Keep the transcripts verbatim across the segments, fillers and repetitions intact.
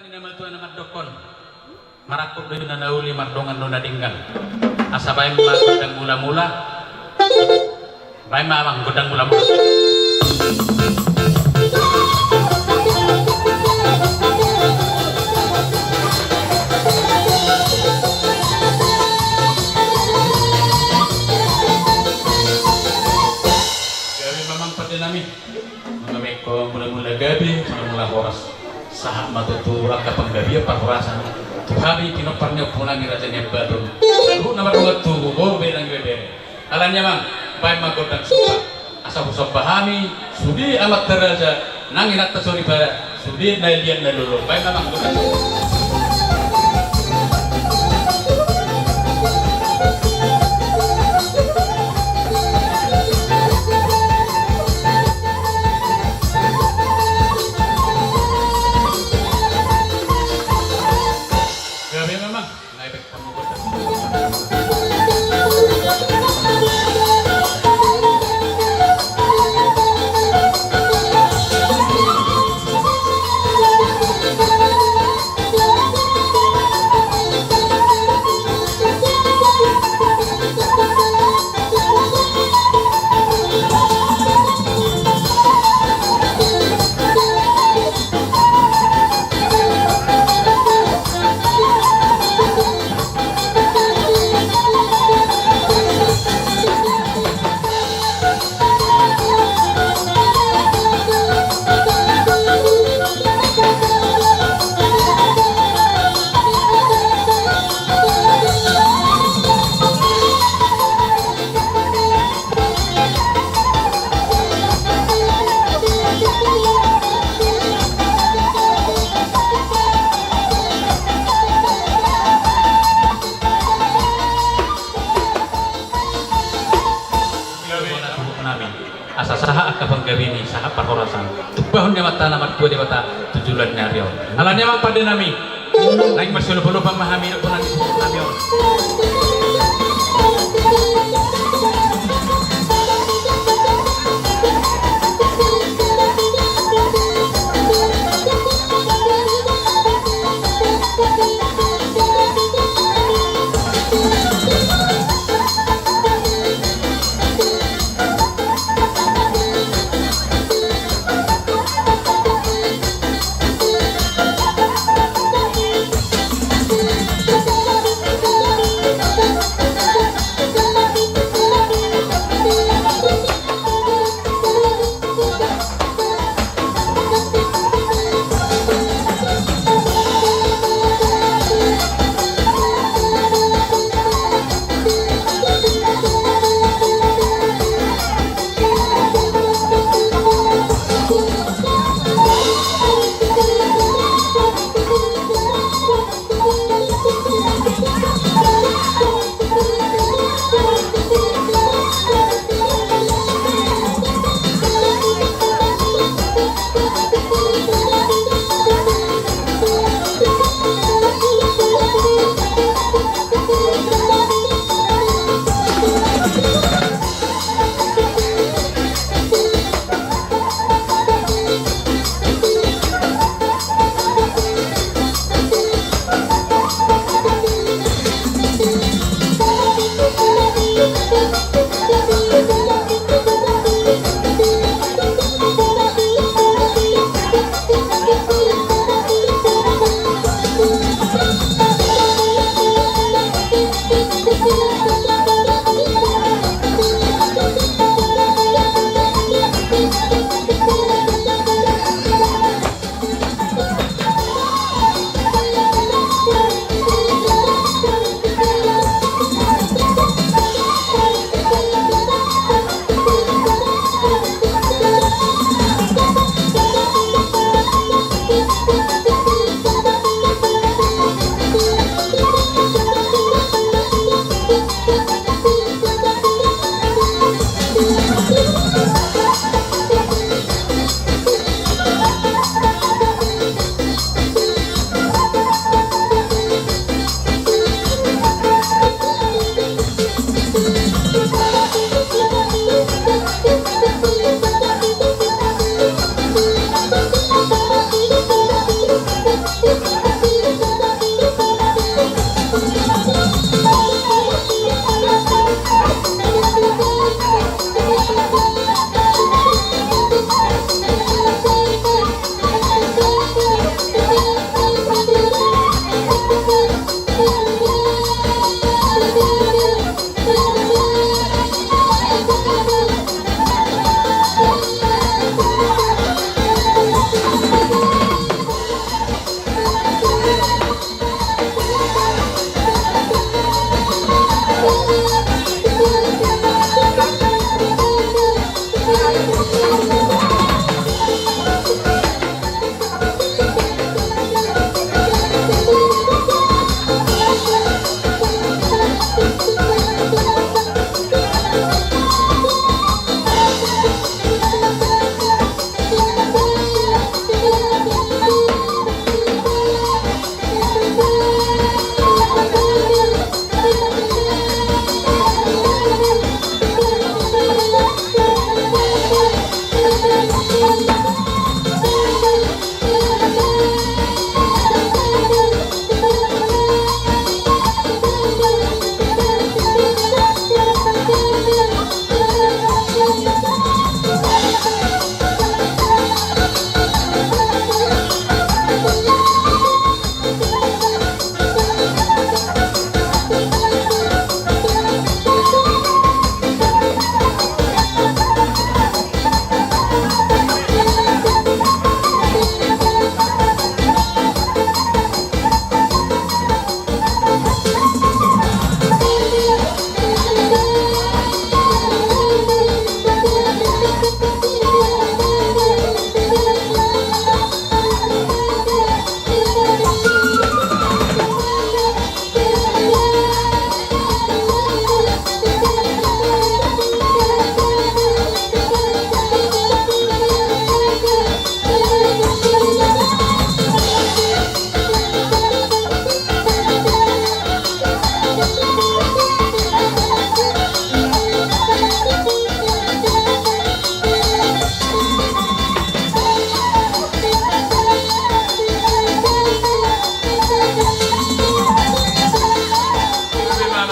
Na matua na mandokkon, marangkup do ibana na uli, mardongan do na denggan. Asa baen ma gondang mulamula. Baen ma amang gondang mulamula. Gabe ma amang pande nami. Mangabengko mulamula gabe, mulamula horas. Sahat ma tutu tu angka panggabean parhorasan tu hami pinompar ni ompu nami Raja Niambaton. Saluhutna mardongan tubu, boru be nang ibebere. Alani amang, baen ma gondang somba. Asa husomba hami sude amanta raja nang inanta soripada, sude na liat na lolo. Baen ma amang gondang somba. Gabe ma amang. Asa sahat angka panggabean i, sahat parhorasan. Tumpahon ni Amanta na martua Debata tu joloan ni ari on. Alani amang pande nami. Naeng marsiolopolopan ma hami dohot bona ni suhut nami on.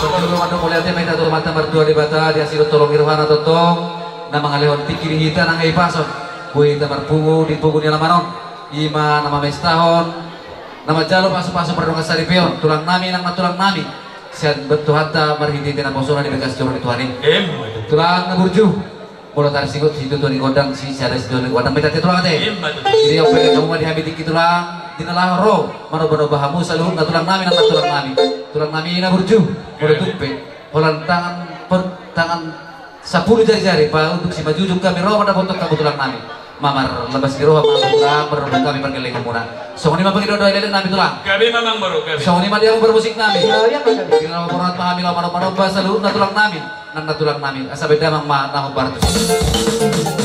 Parjolo mandok mauliate ma hita tu Amanta Martua Debata, di asi dohot holong ni rohana tongtong na mangalehon tingki di hita nang hahipason, boi hita marpungu di pungu ni alaman on. I ma na mamestahon, na manjalo pasupasu pardongansaripeon tulang nami nang nantulang nami, sian Tuhanta marhitehite naposona di bagas joro ni Tuhan i. Emma tutu. Tulang na burju, molo tarsingot situtu ni gondang, sisada situtu ni gondang, mita te tulang ate. Emma tutu. Jadi on pe hamu ma di hami tingki tulang, di na laho ro manobanomba hamu saluhutna tulang nami nang nantulang nami. Tulang nami na burju, molo tung pe holan tangan per tangan sampulu jarijari, paunduk simanjujung hami ro mandapothon hamu tulang nami. Mamar lebas ni roha ma tulang, mardomu hami panggellengonmuna. Songon i ma pangidoan dohot leleng nami tulang. Gabe ma amang boru, gabe. Songon i ma di hamu parmusik nami. Iya, iya, gabe. Di na laho borhat ma hami laho manobanomba saluhutna tulang nami nang nantulang nami. Asa bahen damang ma na hombar tu